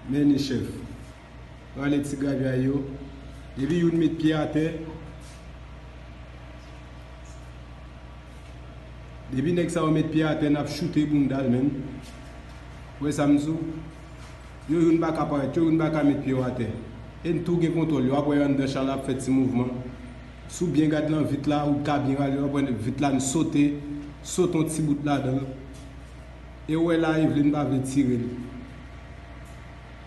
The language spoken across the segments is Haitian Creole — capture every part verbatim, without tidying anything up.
Men ni chèf. Pale ti grapyay yo. Depi youn met pye atè, depi nèg sa yo met pye atè, n ap choute bounda l, menn. Ou wè sa m di w? Yo youn pa ka parèt, yo youn pa ka met pye yo atè. E n tou gen kontwòl yo. W ap wè yo anndan chan la ap fè ti mouvman. Si w byen gad lan vit la, ou ka byen rale, w ap wè vit la n sote, sote yon ti bout ladan l. E w wè la, Eveline pa vle tire l.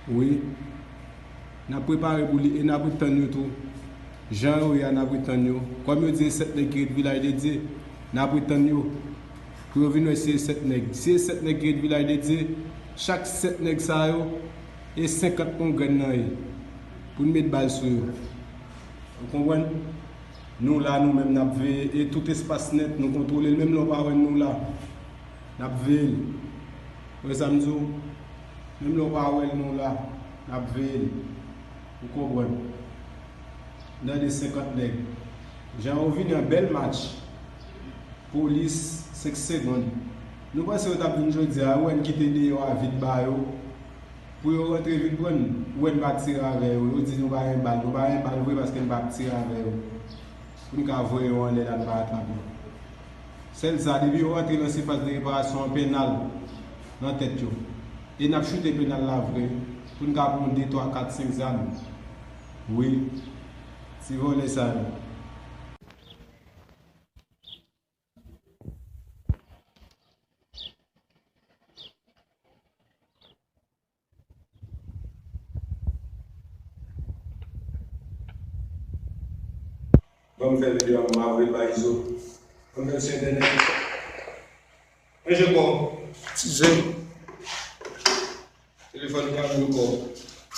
Wi. N ap prepare pou li e n ap ret tann yo tou. Jan yo ye a, n ap ret tann yo. Kòm yo di e sèt nèg ki ret Vilaj de Dye, n ap ret tann yo. Pou yo vin wè si e sèt nèg. Si e sèt nèg ki ret Vilaj de Dye, chak sèt nèg sa yo, e senkant yon grenn nan ye. Pou n met bal sou yo. Ou konprann? Nou la, nou menm, n ap veye. E tout espas nèt, nou kontwole l. Menm lè w pa wè n, nou la. N ap veye l. Ou wè sa m di w? Menm lè w pa wè l, nou la. N ap veye l. Ou konprann? N ap de senkant nèg. Jan yo vini an bèl match. Polis, senk segonn. Nou panse yo t ap vin jodi a, ou wè n kite deyò a vid ba yo. Pou yo rantre vin pran n, ou wè n pa tire avè yo. Yo di nou pa gen bal. Nou pa gen bal vre paske n pa tire avè yo. Pou n ka voye yo anlè la, n pa atrape yo. Sèl sa, depi yo rantre nan sifas de reparasyon an, pennal nan tèt yo. E n ap choute pennal la vre, pou n ka pran de, twa, kat, senk zam. Wi, ti vòlè sa yo. Ban m fè videyo a, m ap voye l ba Izo. Ban m fè l sou entènèt. Manje kò. Ti zen. Telefòn ou pa jwenn kò.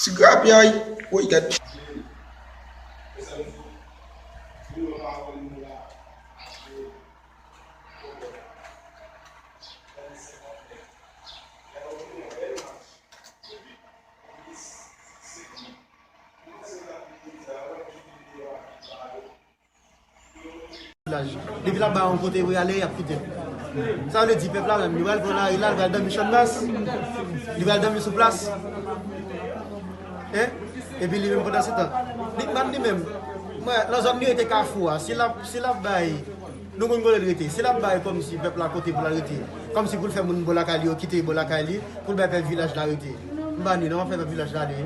Ti grapyay. Woy, gad. Vilaj. Depi l ap ba yon kote pou y ale, y ap kite l. Sa vle di pèp la menm, li pral pran lari la, li pral dòmi Channmas, li pral dòmi sou plas. Hein? Epi li menm pandan se tan, Big Man li menm, mwen, nan zòn li rete Kafou a, si l ap, si l ap bay, nou konn kote l rete, si l ap bay kòmsi pèp la kote pou l al rete, kòmsi pou l fè moun bò lakay li yo kite bò lakay li, pou l bay pèp vilaj la rete. M pa ni non, m ap fè pèp vilaj la ale.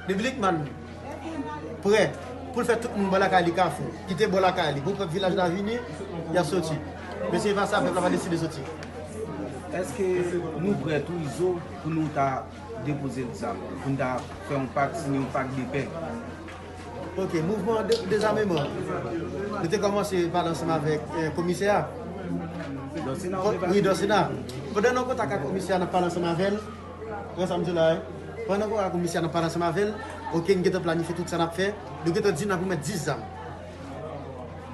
Depi Big Man prè pou l fè tout moun bò lakay li Kafou, kite bò lakay li, pou pèp vilaj la vini, y ap soti. Men se pa sa, pèp la pa deside soti. Èske nou prè tou, Izo, pou nou ta depoze zam, pou n ta fè yon pak, siyen yon pak de pè? Ok, mouvman de, dezameman. Nou te kòmanse pale ansanm avèk, eh, komisè a. Dòsena, wi, Dòsena. Pandan nou an kontak ak komisè a, n ap pale ansanm avè l. Ou wè sa m di w la, wi. Pandan nou an kontak ak komisè a, n ap pale ansanm avè l. Ok, n gentan planifye tout sa n ap fè. Nou gentan di n ap remèt dis zam.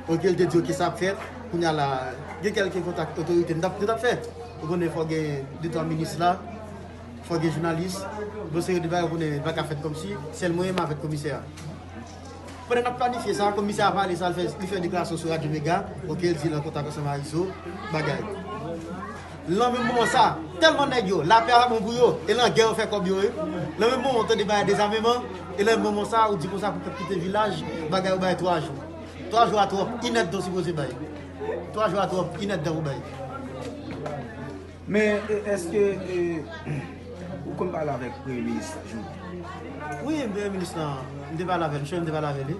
Ok, l te di, ok, sa ap fèt. Kounye a la, gen kèlke kontak otorite n t ap, nou t ap fè. Ou konnen fò gen de twa minis la, fò gen jounalis. Bon, se yo de bagay ou konnen pa ka fèt kòmsi, sèl mwen menm avèk komisè a. Pandan n ap planifye sa, komisè a pale sa, li fè, li fè deklarasyon sou Radyo Mega. Ok, l di l an kontak ansanm a Izo, bagay. Nan menm moman sa, tèlman nèg yo, lapè a bon pou yo, e nan gè yo fè kòb yo, wi. Nan menm moman, w tande bagay dezameman, e nan menm moman sa, ou di konsa pou pèp kite vilaj, bagay ou bay twa jou. Twa jou a twòp, inèdtan w sipoze bay. Twa jou a twòp, inèdtan pou bay. Men, e, èske, e, ou konn pale avèk Premye Minis Jovenel? Wi, Premye Minis lan, m te pale avè l, m te pale avè li.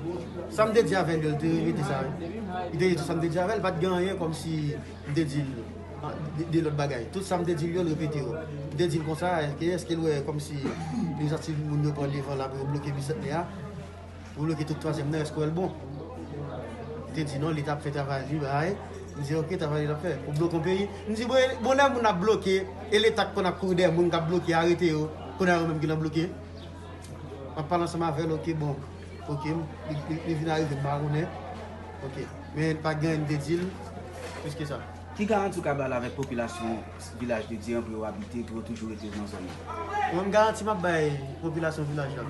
Sa m te di avè l, li te repete sa, wi. Li te di tout sa m te di avè l, pa t gen anyen kòmsi m te di l, ah, de, de lòt bagay. Tout sa m te di l yo, l repete yo. M te di l konsa, èske, èske l wè kòmsi inisyativ moun yo pran devan la pou yo bloke bisantnè a? Ou bloke tout twazyèm nan, èske w wè l bon? Li te di non, Leta ap fè travay li, bay. M di, ok, travay li l ap fè. Pou bloke yon peyi. M di, bon, e, bon, lè moun ap bloke, e Leta k konn ap kouri dèyè moun k ap bloke, arete yo, kounye a yo menm ki nan bloke. M ap pale ansanm avè l, ok, bon. Ok, li, li, li vin arive, m pa konnen. Ok. Men pa gen anyen m te di l, plis ke sa. Ki garanti w ka ba l avèk popilasyon Vilaj de Dye an pou yo abite, pou yo toujou rete nan zòn nan? Mwen, m garanti m ap bay popilasyon vilaj la.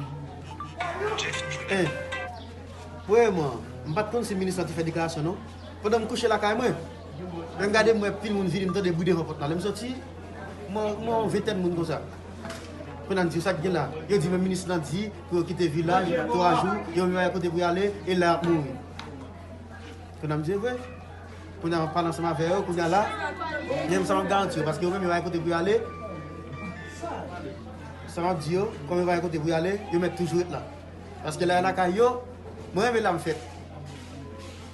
En, premyèman, m pa t konn si minis la te fè deklarasyon, non. Pandan m kouche lakay mwen, lè m gade, m wè pil moun vini, m tande bri devan pòt la. Lè m soti, m wè, m wè yon ventèn moun konsa. Kounye a n di yo sa k gen la. Yo di menm minis lan di pou yo kite vilaj twa jou, yo menm pa gen kote pou y ale, e la y ap mouri. Kounye a m di e vre. Kounye a m ap pale ansanm avè yo, kounye a la, menm sa m ap garanti yo, paske yo menm yo pa gen kote pou y ale. Sa m ap di yo, kòm yo pa gen kote pou y ale, yo mèt toujou ret la. Paske la e lakay yo, mwen renmen la m fèt.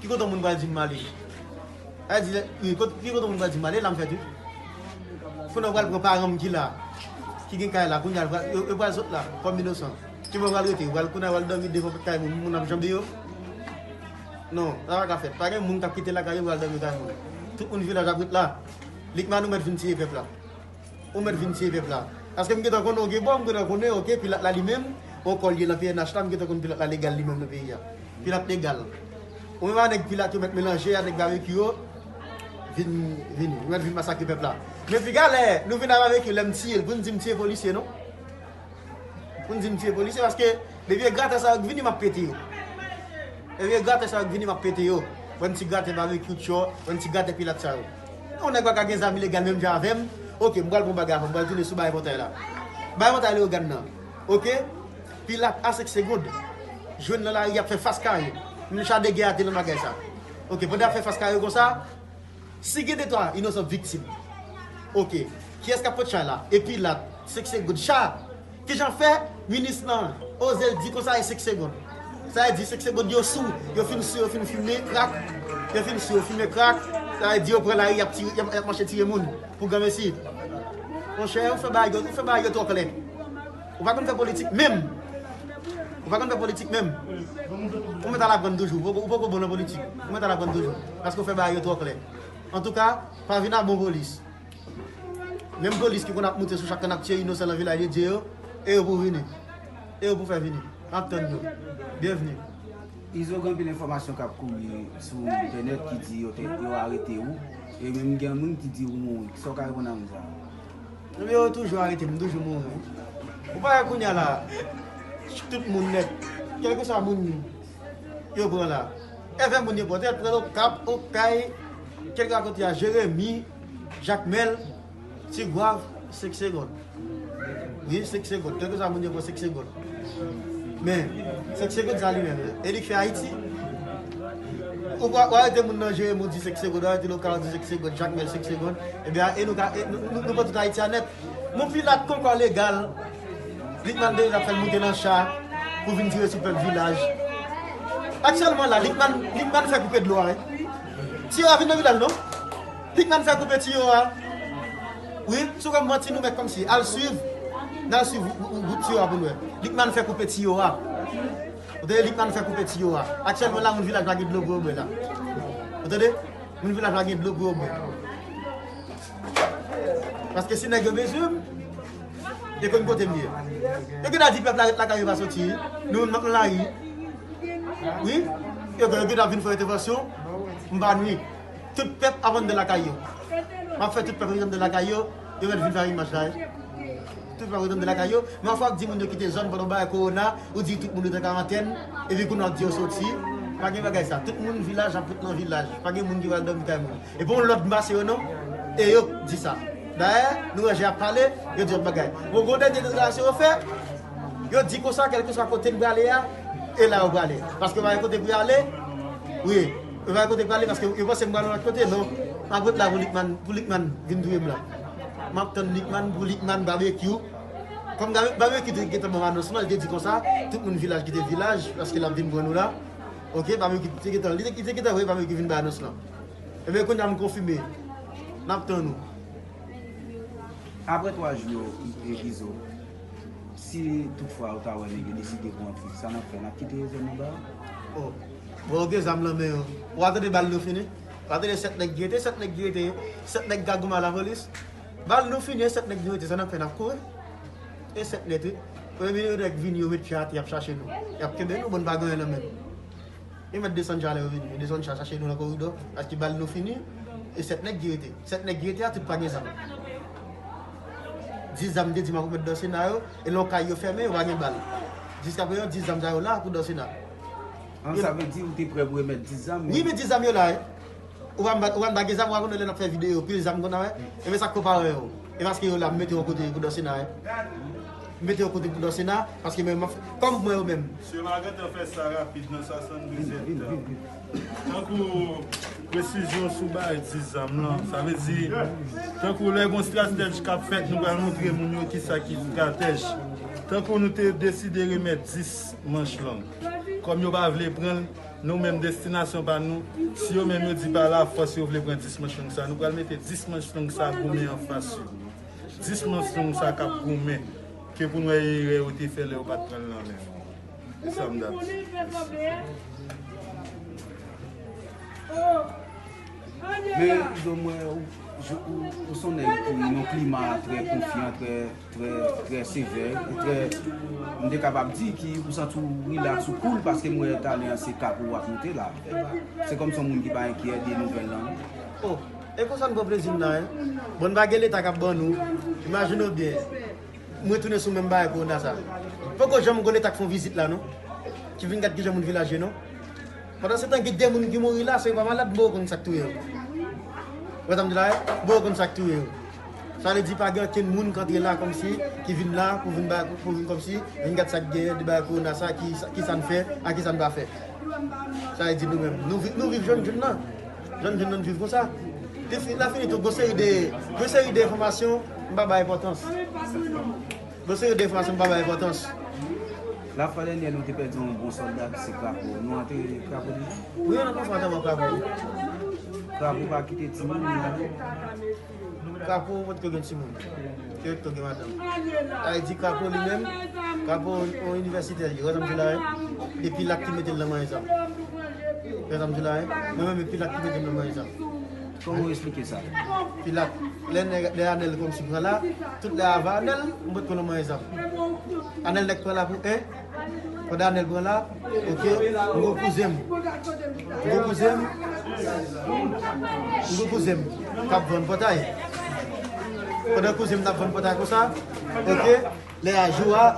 Ki kote yon moun pral di m ale? A di, wi, kot-, ki kote moun pral di m ale, la m fèt wi. Kounye a pral pran paran m ki la, ki gen kay la, kounye a pral, yo, yo pral sot la, kòm inosan. Ki bò pral rete, pral kounye a pral dòmi devan kay moun, moun ap janbe yo? Non, sa pa ka fèt. Pa gen moun k ap kite lakay yo pral dòmi kay moun. Tout moun vilaj ap ret la. Likman ou mèt vin tiye pèp la. Ou mèt vin tiye pèp la. Paske m gentan konnen, oke, bon, m gentan konnen, oke, Pilat la li menm, on kò l ye nan P N H la, m gentan konn Pilat la legal li menm nan peyi a. Pilat legal. Ou menm a nèg Pilat yo mèt melanje a nèg Babekyou yo, vin, vini. Ou mèt vin masakre pèp la. Men piga lè nou vin a Babekyou, lè m tiye l, pou n di m tiye polisye, non? Pou n di m tiye polisye, paske depi e gratè sa yo k vini, m ap pete yo. Depi e gratè sa yo k vini, m ap pete yo. Wè n ti gratè Babekyou Tchò, wè n ti gratè Pilat sa yo. Yon nèg pa ka gen zam ilegal menm jan avè m. Oke, m pral pran bagay avè m, m pral tounen sou Bay Pòtay la. Bay Pòtay Leyogàn nan. Oke? Pilat a senk segonn. Jwenn nan lari, y ap fè fas kare. Menm cha de gè a te nan bagay sa. Oke, pandan y ap fè fas kare konsa, si gen de twa inosan viktim, oke, kiyès k ap pot chay la? E Pilat, senk segonn. Cha! Kijan fè minis lan oze l di konsa e senk segonn? Sa vle di senk segonn yo sou, yo fin sou, yo fin fimen krak, yo fin sou, yo fimen krak, sa vle di yo pran lari, y ap tire, y ap, y ap mache tire moun pou granmesi. Monchè, ou fè bagay yo, ou fè bagay yo twò klè. Ou pa konn fè politik menm. Ou pa konn fè politik menm. Ou mèt al aprann toujou. Ou poko, ou poko bon nan politik. Ou mèt al aprann toujou. Paske ou fè bagay yo twò klè. Antouka, pa vin a bon polis. Menm polis ki konn ap moute sou chak kanaptye inosan nan Vilaj de Dye yo, e yo pou vini. E yo pou fè vini. N ap tann yo. Byenvni. Izo, gen anpil enfòmasyon k ap kouri sou entènèt ki di yo te, yo arete ou. E menm gen moun ki di ou mouri. Kisa w ka reponn a moun sa a? Ebyen, yo toujou arete m, m toujou mouri. Ou pa wè kounye a la, tout moun nèt, kèlkeswa moun yo pran la. Envè moun yo pran, tèt pran Okap, Okay, kèlkeswa kote a, Jeremi, Jakmèl, Tigwav, senk segonn. Wi, senk segonn. Kèlkeswa moun yo pran senk segonn. Men, senk segonn sa li menm, e li k fè Ayiti. Ou pa, ou arete moun nan Jeremi, ou di senk segonn, ou arete Lokal, ou di senk segonn, Jakmèl, senk segonn. Ebyen, e nou ka, e nou, nou, nou pran tout Ayiti a nèt. Mon Pilat kon kò legal. Likman deja fè l moute nan cha pou vin tire sou pèp Vilaj. Aktyèlman la, Likman, Likman fè koupe dlo a, wi. Tiyo a vin nan Vilaj, non? Likman fè koupe tiyo a. Wi, si w kwè m manti, nou mèt kòmsi. Al swiv. N al swiv wout, wout, wout tiyo a pou n wè. Likman fè koupe tiyo a. Ou tande, Likman fè koupe tiyo a. Aktyèlman la, moun Vilaj pa gen dlo pou yo bwè la. Ou tande? Moun Vilaj pa gen dlo pou yo bwè. Paske si nèg yo bezwen m, yo konn kote m ye. Yo gentan di pèp la ret lakay yo pa soti. Nou menm n ap nan lari. Wi. Yo, yo gentan vin fè entèvansyon. M pa nwi. Tout pèp ap anndan lakay yo. M ap fè tout pèp ret anndan lakay yo. Yo mèt vin fè imaj la, wi. Tout pèp ret anndan lakay yo. Men yon fwa w ap di moun yo kite zòn pandan w bay kowona, ou di tout moun ret an karantèn, epi kounye a w ap di yo soti. Pa gen bagay sa. Tout moun Vilaj ap ret nan Vilaj. Pa gen moun ki pral dòmi kay moun. E pa yon lòd m pase yo non. E yo k di sa. Dayè, nou wè jan y ap pale, yo di lòt bagay. Bon, gon dènye deklarasyon yo fè, yo di konsa, kèlkeswa kote n prale a, e la yo prale. Paske yo pa gen kote pou y ale, wi, yo pa gen kote pou y ale, paske yo panse m prale yon lòt kote, non. M ap ret la pou Likman, pou Likman vin touye m la. M ap tann Likman, pou Likman, Babekyou. Kòm Babekyou te gentan ban m anons lan, li te di konsa, tout moun Vilaj kite Vilaj, paske l ap vin pran nou la. Oke, Babekyou te gentan, li te, li te gentan voye Babekyou vin bay anons lan. Ebyen, kounye a m konfime. N ap tann ou. Apre twa jou yo, e, Izo, si toutfwa ou ta wè nèg yo deside pran w tou, sa n ap fè? N ap kite zòn nan ba ou? O. Bon, ou gen zam nan men yo. Ou pa tande bal nou fini? Ou pa tande sèt nèg ki rete, sèt nèg ki rete, sèt nèg ka goumen a lapolis? Bal nou fini, e sèt nèg nou rete, sa n ap fè? N ap kouri? E sèt nèg, wi. Premye nèg vini, yo met pye atè, y ap chache nou. Y ap kenbe nou, bon, n pa gen anyen nan men nou. Yo mèt desann cha lè yo vini. Yo desann cha, chache nou nan koridò. Paske bal nou fini. E sèt nèg ki rete. Sèt nèg ki rete a, tout pa gen zam. Dis zam te di m ap remèt Dansena yo. E lè yon kay yo fèmen, yo pa gen bal. Jiskaprezan, dis zam sa yo la pou Dansena. An, sa vle di ou te prè pou remèt dis zam? Wi, men dis zam yo la, wi. Ou pa, ou pa gen zam, ou pa konnen lè n ap fè videyo, pil zam konn avè. E men sa k konpare yo. E paske yo la, m mete yo kote pou Dansena, wi. Mete yo kote pou nan Sena, paske mwen, m ap fè, kòm mwen yo menm. Sè Magantan fè sa rapid nan swasanndez èdtan. Tankou presizyon sou bagay ti zam lan, sa vle di, tankou lè gon stratèj k ap fèt, nou pral montre moun yo kisa ki stratèj. Tankou nou te deside remèt dis manch long. Kòm yo pa vle pran l, nou menm destinasyon pa nou, si yo menm yo di pa lafòs yo vle pran dis manch long sa, nou pral mete dis manch long sa goumen anfas yo. Dis manch long sa k ap goumen, ke pou n wè erè yo te fè lè yo pa t pran l nan men yo. Se sa m t ap di. Men, Izo, m wè ou, ou, ou se yon nèg ki nan yon klima trè konfyan, trè, trè, trè sevè, e trè, m te kapab di ki ou santi w rilaks, ou koul, paske m wè talè an se kap ou ap monte la. Se kòmsi yon moun ki pa enkyè de nouvèl lan. Oh, e konsa n pran plezi n la, en. Bon, n pa gen Leta k ap ban nou. Imajine w byen. M retounen sou menm bagay kowona sa. Poko janm gon Leta k fè yon vizit la, non. Ki vin gad kijan moun vilaj ye, non. Pandan se tan, gen de moun ki mouri la, se yo pa malad, m poko konn sa k touye yo. Wè sa m di la, eh? M poko konn sa k touye yo. Sa vle di pa gen okenn moun k antre la kòmsi, ki vin la pou vin ba, pou vin kòmsi, vin gad sa k genyen de bagay kowona sa, ki, ki sa n fè, a ki sa n pa fè. Sa vle di nou menm, nou, vi- nou viv jèn jèn nan. Jèn jèn nan viv konsa. Te fini, la fini tou, gon seri de, gon seri de enfòmasyon, m pa bay enpòtans. Gon seri de enfòmasyon, m pa bay enpòtans. Lafwa dènyè nou te pèdi yon bon sòlda ki se Krapo. Nou antere Krapo deja? Wi, nou konsa antere Krapo. Krapo pa kite timoun li ale. Krapo potko gen timoun. Ke potko gen madanm. Sa vle di Krapo li menm, Krapo yon inivèsitè li, wè sa m di la, wi. E Pilat ki mete l nan manyen zam. Wè sa m di la, wi. Mwen menm, e Pilat ki mete m nan manyen zam. Kòman w eksplike sa? Pilat, lè nèg, lè Anèl kòmsi pran la, tout lè ava Anèl, m potko nan manyen zam. Anèl nèk pran la pou en, pandan Anèl pran la, oke, m gon kouzen m. M gon kouzen m. M gon kouzen m k ap vann pòtay. Pandan kouzen m t ap vann pòtay konsa, oke, lè a jou a,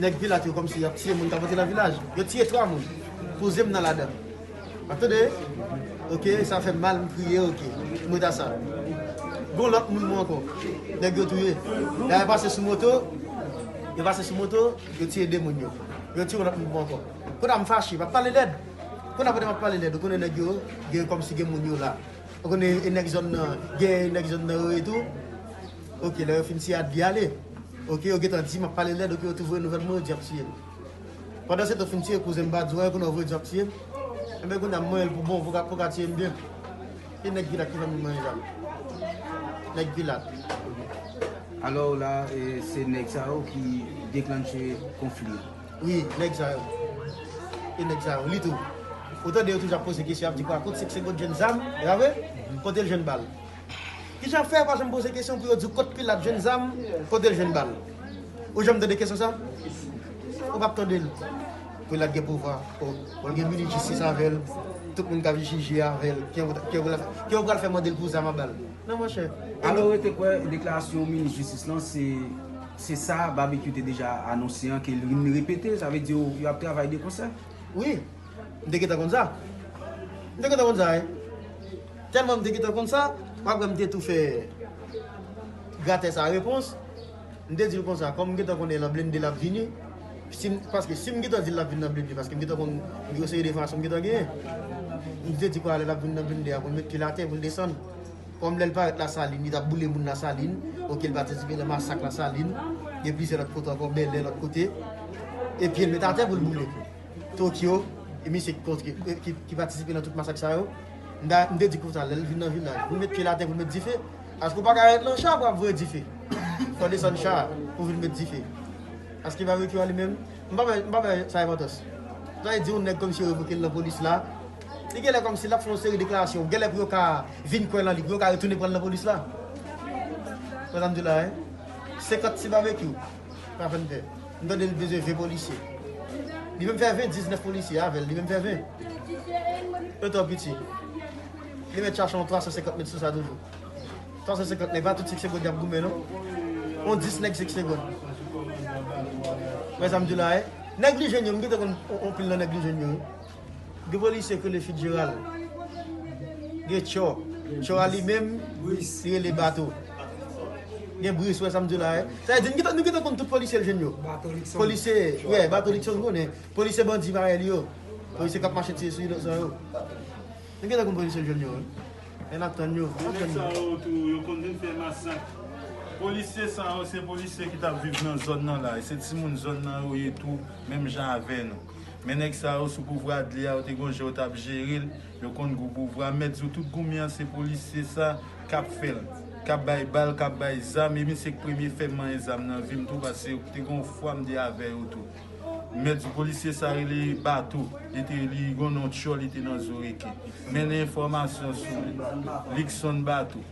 nèg Pilat yo kòmsi y ap tiye moun k ap antre nan vilaj. Yo tiye twa moun. Kouzen m nan ladan. W ap tande? Oke, sa fè m mal, m kriye, oke. M ret a sa. Gon lòt moun mwen ankò. Nèg yo touye. Lè a pase sou moto, yo pase sou moto, yo tiye de moun yo. Yo tiye yon lòt moun mwen ankò. Kounye a m fache, m ap pale lèd. Kounye a pandan m ap pale lèd, ou konnen nèg yo, gen kòmsi gen moun yo la. Ou konnen e nèg zòn nan, gen nèg zòn nan yo e tou. Oke, lè yo fin tiye a di ale. Oke, yo gentan di m ap pale lèd, oke, yo tou voye nouvèl mwen, yo di y ap tiye m. Pandan se tan fin tiye kouzen m pa di w anyen, kounye a w voye di w ap tiye m. Enben kounye a m manyen l pou bon, pou ka, pou ka tiye m byen. E nèg Pilat ki fè m manyen zam. Nèg Pilat. Alò la, e, se nèg sa yo ki deklanche konfli an. Wi, nèg sa yo. E nèg sa yo, li tou. Ou tande yo toujou ap poze kesyon, ap di kwa, kot se k se kot jwenn zam, e pa vre? Kote l jwenn bal? Kijan fè pa janm poze kesyon pou yo di w kot Pilat jwenn zam, kote l jwenn bal? Ou janm tande kesyon sa? Ou p ap tande l. Pilat gen pouvwa, o, l gen minis jistis avè l, tout moun k ap jije avè l, ke yo, ke yo pral, ke yo pral fè mande l pou zam ak bal? Non, monchè. Alò, rete kwè deklarasyon minis jistis lan, se, se sa Babekyou te deja anonse an, ke l vin repete, sa vle di yo, yo ap travay de konsè? Wi. M te gentan konn sa. M te gentan konn sa, wi. Tèlman m te gentan konn sa, w ap wè m te tou fè gratè sa repons. M te di l konsa, kòm m gentan konnen l an blende l ap vini, si m, paske si m gentan di l l ap vin nan blende, paske m gentan konn yon seri de enfòmasyon m gentan genyen. M te di kwa lè l ap vin nan blende a pou l met pye l atè, pou l desann. Kòm lè l parèt Lasalin, li t ap boule moun Lasalin, oke, l patisipe nan masak Lasalin, gen plizyè lòt kote ankò, Bèlè, lòt kote, e pye l met atè pou l boule. Tokyo, e misye ki, ki, ki, ki patisipe nan tout masak sa yo. M ta, m te di konsa, lè l vin nan vilaj, pou l met pye l atè, pou l met dife. Paske w pa ka ret nan cha pou ap voye dife. Fò w desann cha pou vin met dife. Paske Babekyou a li menm, m pa wè, m pa wè sa enpòtans. Sa vle di yon nèg kòmsi yo revoke l nan polis la. Li genlè kòmsi l ap fè yon seri deklarasyon. Genlè pou yo ka vin kwè nan li, pou yo ka retounen pran l nan polis la. Wè sa m di w la, en? Senkant ti Babekyou. Pa fè m pè. M tande l bezwen ven polisye. Li menm fè ven, diznèf polisye avè l, li menm fè ven. Yo twò piti. Li mèt chache yon twa san senkant mèt sou sa toujou. Twa san senkant nèg, pa tout Sèk Segond y ap goumen, non. Yon dis nèg Sèk Segond. Wè sa m di w la, e? Nèg Lijèn yo, m gentan konn yon, yon pil nan nèg Lijèn yo, wi. Gen polisye k rele Fitzgerald. Gen Tchò. Tchò a li menm, li rele Bato. Gen bri, wè sa m di w la, wi. Sa vle di, nou gentan, nou gentan konn tout polisye l jwenn yo. Bato Likson. Polisye, wè, bato Likson konnen. Polisye bandi parèy li yo. Polisye k ap mache tiye sou inonsan yo. Nou gentan konn polisye l jwenn yo, wi. E n ap tann yo, n ap tann yo. Nèg sa yo tou, yo konn vin fè masak. Polisye sa yo, se polisye ki t ap viv nan zòn nan la. E se timoun zòn nan yo ye tou, menm jan avè nou. Men nèg sa yo sou pouvwa Adley a, yo te gon jan yo t ap jere l, yo konn gou pouvwa. M mèt di w tout goumè an se polisye sa k ap fè l, k ap bay bal, k ap bay zam, e misye k premye fè m manyen zam nan vi m tou, paske te gon fwa m te avè yo tou. M mèt di w polisye sa rele Bato, li te, li gon non Tchò, li te nan Zoreken. Mennen enfòmasyon sou li, Likson Bato.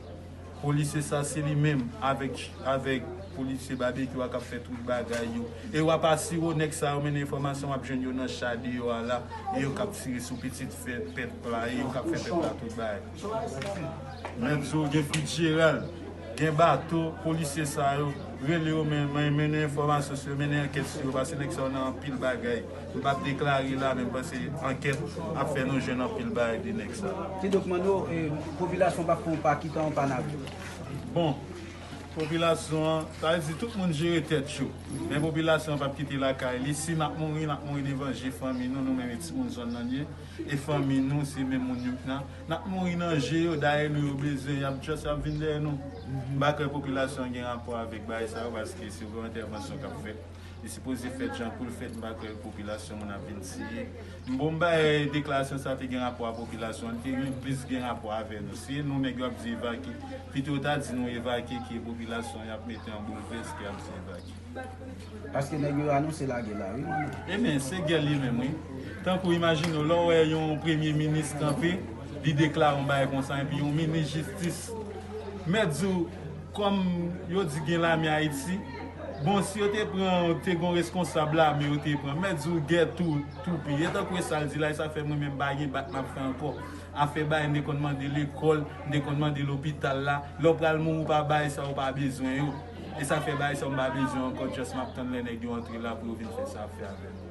Polisye sa se li menm avèk, avèk polisye Babekyou a k ap fè tout bagay yo. E w ap asire w nèg sa yo mennen enfòmasyon, w ap jwenn yo nan cha deyò a la, e yo k ap tire sou pitit fè, pèp la, e yo k ap fè pèp la tout bagay. Menm zo gen Fitzgerald, gen Bato, polisye sa yo, rele yo men, men, mennen enfòmasyon sou yo, mennen ankèt sou yo, paske nèg sa yo nan anpil bagay. M p ap deklare la, men m panse ankèt ap fè nou jwenn anpil bagay de nèg sa. Kidonk, Manno, eh, popilasyon p ap fè yon pa ki tan an pa n ap. Bon, popilasyon an, sa vle di tout moun jere tèt yo. Men popilasyon an p ap kite lakay li. Si n ap mouri, n ap mouri devan je fanmi nou, nou menm e timoun zòn nan ye. E fanmi nou, se menm moun yo k nan. N ap mouri nan je yo, dayè nou yo bezwen, y ap just, y ap vin dèyè nou. M pa kwè popilasyon an gen rapò avèk bagay sa yo, paske se yon entèvansyon k ap fèt. Li sipoze fèt jan pou l fèt, m pa kwè popilasyon moun ap vin tiye. M bon, m bay deklarasyon sa te gen rapò a popilasyon an, li te gen plis gen rapò avè nou. Se nou nèg yo ap di evakye, pito yo ta di nou evakye ke popilasyon y ap mete an boulvès ke y ap di evakye. Paske nèg yo anonse lagè la, wi, Manno. Ebyen, se gè li menm, wi. Tankou imajine w, lè w wè yon premye minis kanpe, li deklare yon bagay konsa, epi yon minis jistis, mèt di w, kòm yo di gen lame Ayiti, bon, si yo te pran, te gon reskonsab lame yo te pran, mèt di w gè tou, toupi. E tankou e sa l di la, e sa fè mwen menm pa gen bak m ap fè ankò. Afè bagay, m te konn mande lekòl, m te konn mande lopital la. Lè w pral mouri, w pa bay sa, w pa bezwen yo. E sa fè bagay sa, m pa bezwen ankò, just m ap tann lè nèg yo antre la pou yo vin fè sa ap fè avè m.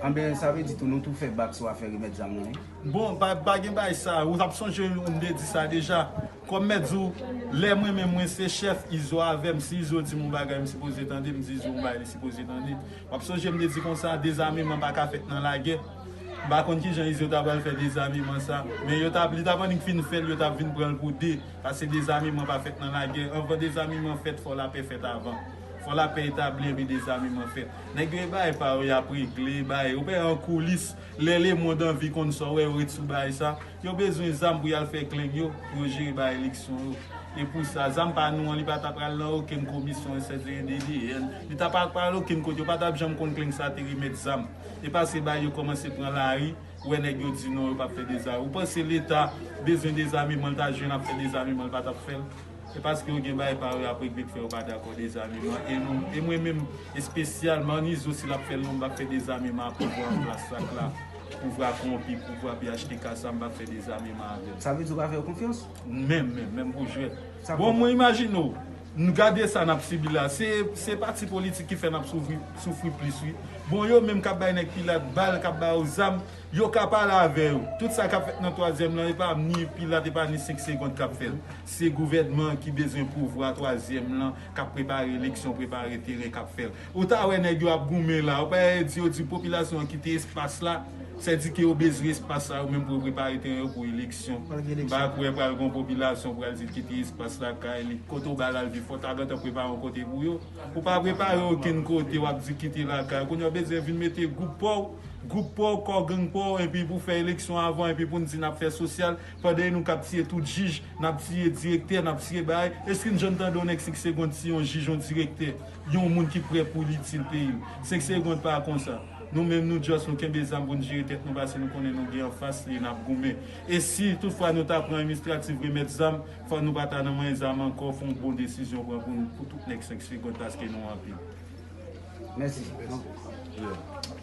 Anben, sa vle di tou, nou tou fè bak sou afè remèt zam nan, wi. Bon, pa, pa gen bagay sa. Ou t ap sonje, m te di sa deja. Kòm mèt di w, lè mwen menm mwen se chèf, Izo avè m. Si Izo di m yon bagay, m sipoze tande, m di Izo yon bagay, li sipoze tande. W ap sonje m te di konsa, dezameman pa ka fèt nan lagè. M pa konn kijan Izo ta pral fè dezameman sa, men yo t ap, li t ap annik fin fè l, yo t ap vin pran l pou de. Paske dezameman pa fèt nan lagè. Anvan dezameman fèt, fò lapè fèt avan. Fò lapè etabli epi dezameman fèt. Nèg yo e bagay pa yo y ap regle, bagay yo pè an koulis. Lè lemonn anvi konn sa w wè yo ret sou bagay sa. Yo bezwen zam pou y al fè kleng yo, pou yo jere bagay eleksyon yo. E pou sa, zam pa nou an, li pa ta pral nan okenn komisyon, et cetera, D D N. Li ta pa pral okenn kote, yo pa t ap janm konn kleng sa te remèt zam. E paske bagay yo kòmanse pran lari, ou wè nèg yo di non, yo p ap fè deza-, ou panse Leta bezwen dezameman, l ta jwenn ap fè dezameman, l pa t ap fè l? Se paske yo gen bagay pa yo y ap regle k fè yo pa dakò dezameman. E nou, e mwen menm, espesyalman, Izo, si l ap fè l, non, m p ap fè dezameman ak pouvwa an plas sa k la. Pouvwa kowonpi, pouvwa P H T K sa, m p ap fè dezameman avè l. Sa vle di w pa fè yo konfyans? Menm, menm, menm pou jwèt. Sa bon, kòman? Mwen imajine w, n gade sa n ap sibi la. Se, se pati politik ki fè n ap soufri, soufri plis, wi. Bon, yo menm k ap bay nèg Pilat bal, k ap ba yo zam, yo ka pale avè yo. Tout sa k ap fèt nan twazyèm lan, e pa ni Pilat, e pa ni senk segonn k ap fè l. Se gouvènman an ki bezwen pouvwa twazyèm lan, k ap prepare eleksyon, prepare teren, k ap fè l. Ou ta wè nèg yo ap goumen la, ou pa wè di yo di popilasyon an kite espas la, sètadi ke yo bezwen espas la yo menm pou yo prepare teren yo pou eleksyon. M pa kwè pral gon popilasyon pral di l kite espas la kay li. Kote w ba l al viv, fò w ta gentan prepare yon kote pou yo. Ou pa prepare okenn kote, w ap di kite lakay. Kounye a w bezwen vin mete gwoup pa w, gwoup pa w, kò gang pa w, epi pou fè eleksyon avan, epi pou n di n ap fè sosyal, pandan e nou k ap tiye tout jij, n ap tiye direktè, n ap tiye bagay. Èske n janm tande yon nèg senk segonn tiye yon jij, yon direktè, yon moun ki prè pou l itil peyi l? Senk segonn pa konsa. Nou menm, nou just, nou kenbe zam pou n jere tèt nou, paske nou konnen nou gen anfas li, n ap goumen. E si toutfwa nou ta pran inisiyativ remèt zam, fò nou pa ta nan manyen zam ankò, fè yon bon desizyon pran pou, pou tout nèg senk segonn, paske nou anpil. Mèsi. Yeah.